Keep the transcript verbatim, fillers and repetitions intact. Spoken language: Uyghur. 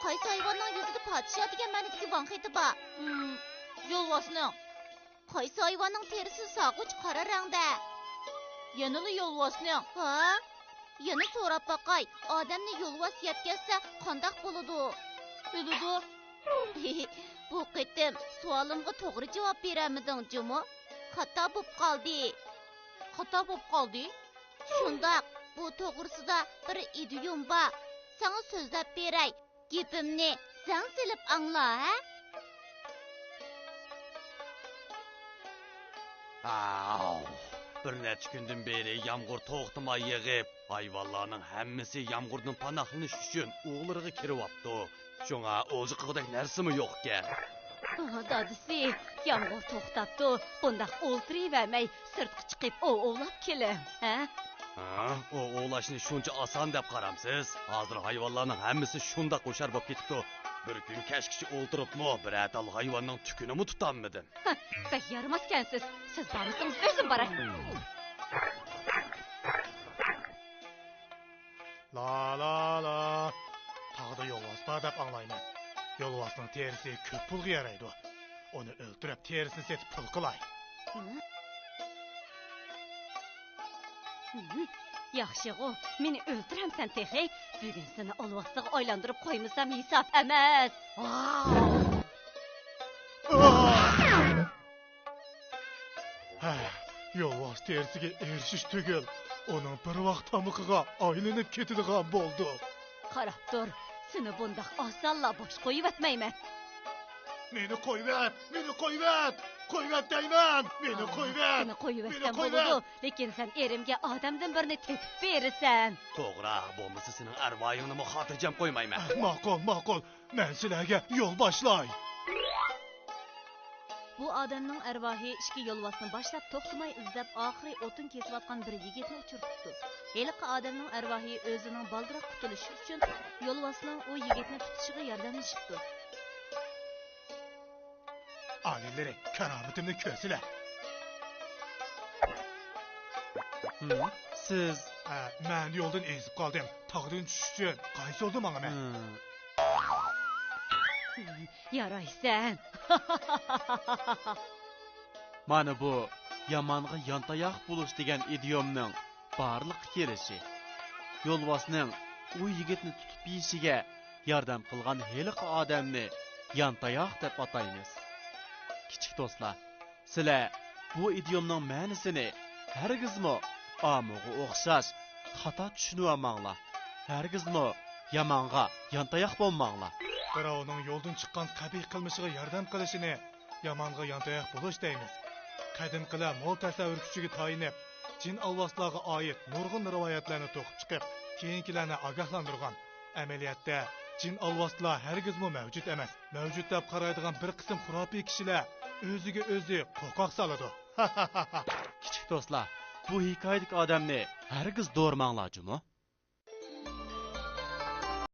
قايسى ھايۋاننىڭ يۈزىدە پادىشاھ دېگەن مەنىدىكى ۋاڭ خېتى بار؟ ھىم، يولۋاسنىڭ. قايسى ھايۋاننىڭ تېرىسى سارغۇچ قارا رەڭدە؟ يەنىلا يولۋاسنىڭ. ھا؟ يەنە سوراپ باقاي، ئادەمنى يولۋاس يەپ كەتسە قانداق بولىدۇ؟ ئۆلىدۇ. بۇ قېتىم سوئالىمغا توغرا جاۋاب بېرەلمىدىڭ جۇمۇ. خاتا بوپ قالدى. خاتا بوپ قالدى؟ شۇنداق، بۇ توغرىسىدا بىر ئىدىيوم بار. ساڭا سۆزلەپ بېرەي. گېپىمنى زەڭ سېلىپ ئاڭلا، ھە؟ ئاۋ! بىر نەچچە كۈندىن بېرى يامغۇر توختىماي يېغىپ، ھايۋانلارنىڭ ھەممىسى يامغۇردىن پاناھلىنىش ئۈچۈن ئۇۋىلىرىغا كىرىۋاپتۇ. شۇڭا ئولجا قىلغۇدەك نەرسىمۇ يوقكەن. دادىسى، يامغۇر توختاپتۇ، بۇنداق ئولتۇرۇۋەرمەي، سىرتقا چىقىپ ئوۋ ئوۋلاپ كېلىڭ، ھە؟ ھە؟ ئوۋ ئوۋلاشنى شۇنچە ئاسان دەپ قارامسىز؟ ھازىر ھايۋانلارنىڭ ھەممىسى شۇنداق ھوشيار بولۇپ كېتىپتۇ. بىر كۈن كەچكىچە ئولتۇرۇپمۇ، بىرەر تال ھايۋاننىڭ تۈكىنىمۇ تۇتالمىدىم. ھە، بەك يارىماسكەنسىز. سىز بارمىسىڭىز، ئۆزۈم باراي. لا، لا، لا. تاغدا يولۋاس بار دەپ ئاڭلايمەن. يولۋاسنىڭ تېرىسى كۆپ پۇلغا يارايدۇ. ئۇنى ئۆلتۈرۈپ، تېرىسىنى سېتىپ پۇل قىلاي. ھە؟ ھىم، ياخشىغۇ، مېنى ئۆلتۈرەمسەن تېخى؟ بۈگۈن سېنى ئالۋاستىغا ئايلاندۇرۇپ قويمىسام ھېساب ئەمەس. ھە، يولۋاس تېرىسىگە ئېرىشىش تۈگۈل، ئۇنىڭ بىر ۋاق تامىقىغا ئايلىنىپ كېتىدىغان بولدۇق. قاراپ تۇر، سېنى بۇنداق ئاسانلا بوش قويۇۋەتمەيمەن. مېنى قويۇۋەت، مېنى قويۇۋەت، قويۇۋەت دەيمەن، مېنى قويۇۋەت، سېنى قويۇۋەتسەم بولىدۇ، لېكىن سەن ئېرىمگە ئادەمدىن بىرنى تېپىپ بېرىسەن. توغرا، بولمىسا سېنىڭ ئەرۋايىڭنىمۇ خاتىرجەم قويمايمەن. ماقۇل، ماقۇل، مەن سىلەرگە يول باشلاي. بۇ ئادەمنىڭ ئەرۋاھى ئىككى يولۋاسنى باشلاپ توختىماي ئىزدەپ، ئاخىرى ئوتۇن كېسىۋاتقان بىر يىگىتنى ئۇچرىتىپتۇ. ھېلىقى ئادەمنىڭ ئەرۋاھى ئۆزىنىڭ بالدۇرراق قۇتۇلۇشى ئۈچۈن يولۋاسنىڭ ئۇ يىگىتنى تۇتۇشىغا ياردەملىشىپتۇ. ئالىيلىرى، كارامىتىمنى كۆرسىلە. ھىم، سىز؟ ئە، مەن يولدىن ئېزىپ قالدىم. تاغدىن چۈشۈش ئۈچۈن قايسى يولدا ماڭىمەن؟ ھىم. يارايسەن. مانا بۇ يامانغا يانتاياق بولۇش دېگەن ئىدىيومنىڭ بارلىققا كېلىشى. يولۋاسنىڭ ئۇ يىگىتنى تۇتۇپ يېيىشىگە ياردەم قىلغان ھېلىقى ئادەمنى يانتاياق دەپ ئاتايمىز. كىچىك دوستلار، سىلەر بۇ ئىدىيومنىڭ مەنىسىنى ھەرگىزمۇ ئامۇغا ئوخشاش خاتا چۈشىنىۋالماڭلار. ھەرگىزمۇ يامانغا يانتاياق بولماڭلار. بىراۋنىڭ يولدىن چىققان قەبىھ قىلمىشىغا ياردەم قىلىشىنى يامانغا يانتاياق بولۇش دەيمىز. قەدىمكىلەر مول تەسەۋۋۇر كۈچىگە تايىنىپ، جىن ئالۋاستىلارغا ئائىت نۇرغۇن رىۋايەتلەرنى توقۇپ چىقىپ، كېيىنكىلەرنى ئاگاھلاندۇرغان. ئەمەلىيەتتە، جىن ئالۋاستىلار ھەرگىزمۇ مەۋجۇت ئەمەس. مەۋجۇت دەپ قارايدىغان بىر قىسىم خۇراپىي كىشىلەر ئۆزىگە ئۆزى قورقاق سالىدۇ. كىچىك دوستلار، بۇ ھېكايىدىكى ئادەمنى ھەرگىز دورىماڭلار جۇمۇ.